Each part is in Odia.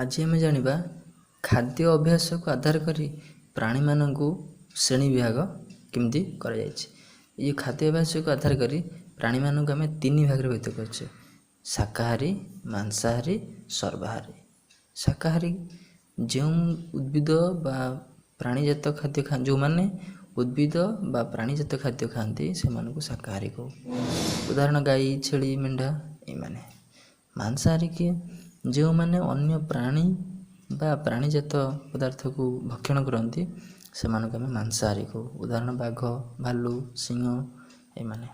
ଆଜି ଆମେ ଜାଣିବା ଖାଦ୍ୟ ଅଭ୍ୟାସକୁ ଆଧାର କରି ପ୍ରାଣୀମାନଙ୍କୁ ଶ୍ରେଣୀ ବିଭାଗ କେମିତି କରାଯାଇଛି। ଏଇ ଖାଦ୍ୟ ଅଭ୍ୟାସକୁ ଆଧାର କରି ପ୍ରାଣୀମାନଙ୍କୁ ଆମେ ତିନି ଭାଗରେ ବିଭକ୍ତ କରିଛେ: ଶାକାହାରୀ, ମାଂସାହାରୀ, ସର୍ବାହାରୀ। ଶାକାହାରୀ ଯେଉଁ ଉଦ୍ଭିଦ ବା ପ୍ରାଣୀଜାତ ଖାଦ୍ୟ ଯେଉଁମାନେ ଉଦ୍ଭିଦ ବା ପ୍ରାଣୀଜାତ ଖାଦ୍ୟ ଖାଆନ୍ତି, ସେମାନଙ୍କୁ ଶାକାହାରୀ କହୁ। ଉଦାହରଣ: ଗାଈ, ଛେଳି, ମେଣ୍ଢା ଏମାନେ। ମାଂସାହାରୀ କିଏ? ଯେଉଁମାନେ ଅନ୍ୟ ପ୍ରାଣୀ ବା ପ୍ରାଣୀଜାତ ପଦାର୍ଥକୁ ଭକ୍ଷଣ କରନ୍ତି, ସେମାନଙ୍କୁ ଆମେ ମାଂସାହାରୀ କହୁ। ଉଦାହରଣ: ବାଘ, ଭାଲୁ, ସିଂହ ଏମାନେ।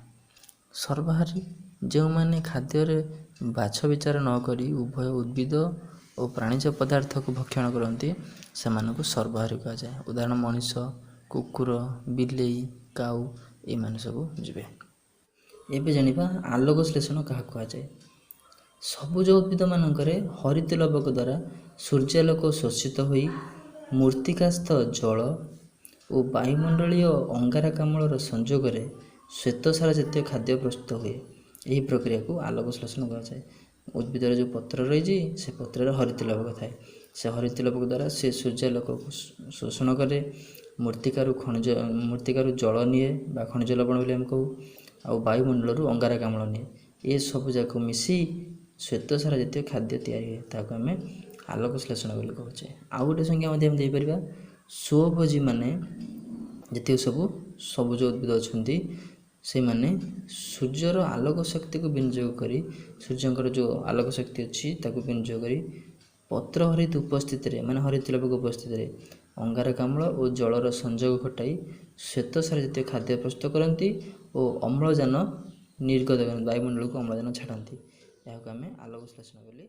ସର୍ବାହାରୀ ଯେଉଁମାନେ ଖାଦ୍ୟରେ ବାଛ ବିଚାର ନ କରି ଉଭୟ ଉଦ୍ଭିଦ ଓ ପ୍ରାଣିଜ ପଦାର୍ଥକୁ ଭକ୍ଷଣ କରନ୍ତି, ସେମାନଙ୍କୁ ସର୍ବାହାରୀ କୁହାଯାଏ। ଉଦାହରଣ: ମଣିଷ, କୁକୁର, ବିଲେଇ, କାଉ ଏମାନେ ସବୁ ଯିବେ। ଏବେ ଜାଣିବା ଆଲୋକ ଶ୍ଳେଷଣ କାହାକୁ କୁହାଯାଏ। ସବୁଜ ଉଦ୍ଭିଦମାନଙ୍କରେ ହରିତ ଲବକ ଦ୍ୱାରା ସୂର୍ଯ୍ୟାଲୋକ ଶୋଷିତ ହୋଇ ମୃତ୍ତିକାସ୍ଥ ଜଳ ଓ ବାୟୁମଣ୍ଡଳୀୟ ଅଙ୍ଗାରକାମ୍ଳର ସଂଯୋଗରେ ଶ୍ୱେତସାର ଜାତୀୟ ଖାଦ୍ୟ ପ୍ରସ୍ତୁତ ହୁଏ। ଏହି ପ୍ରକ୍ରିୟାକୁ ଆଲୋକ ଶ୍ଳେଷଣ କୁହାଯାଏ। ଉଦ୍ଭିଦର ଯେଉଁ ପତ୍ର ରହିଛି, ସେ ପତ୍ରରେ ହରିତ ଲବକ ଥାଏ। ସେ ହରିତ ଲବକ ଦ୍ୱାରା ସେ ସୂର୍ଯ୍ୟାଲୋକକୁ ଶୋଷଣ କରେ, ମୃତ୍ତିକାରୁ ଖଣିଜ ମୃତ୍ତିକାରୁ ଜଳ ନିଏ ବା ଖଣିଜ ଲବଣ ବୋଲି ଆମେ କହୁ, ଆଉ ବାୟୁମଣ୍ଡଳରୁ ଅଙ୍ଗାରକାମ୍ଳ ନିଏ। ଏସବୁ ଯାକ ମିଶି ଶ୍ୱେତସାର ଜାତୀୟ ଖାଦ୍ୟ ତିଆରି ହୁଏ। ତାହାକୁ ଆମେ ଆଲୋକ ଶ୍ଳେଷଣ ବୋଲି କହୁଛେ। ଆଉ ଗୋଟେ ସଂଜ୍ଞା ମଧ୍ୟ ଆମେ ଦେଇପାରିବା। ସ୍ୱଭୋଜୀମାନେ, ଯେତିକି ସବୁ ସବୁଜ ଉଦ୍ଭିଦ ଅଛନ୍ତି, ସେମାନେ ସୂର୍ଯ୍ୟର ଆଲୋକ ଶକ୍ତିକୁ ବିନିଯୋଗ କରି, ସୂର୍ଯ୍ୟଙ୍କର ଯେଉଁ ଆଲୋକ ଶକ୍ତି ଅଛି ତାକୁ ବିନିଯୋଗ କରି, ପତ୍ର ହରିତ ଉପସ୍ଥିତିରେ, ମାନେ ହରିତ ଲବକ ଉପସ୍ଥିତିରେ ଅଙ୍ଗାରକାମ୍ଳ ଓ ଜଳର ସଂଯୋଗ ଘଟାଇ ଶ୍ୱେତସାର ଜାତୀୟ ଖାଦ୍ୟ ପ୍ରସ୍ତୁତ କରନ୍ତି ଓ ଅମ୍ଳଜାନ ନିର୍ଗତ କରନ୍ତି, ବାୟୁମଣ୍ଡଳକୁ ଅମ୍ଳଜାନ ଛାଡ଼ନ୍ତି। ଏହାକୁ ଆମେ ଆଲୋକ ଶ୍ଳେଷଣ ବୋଲି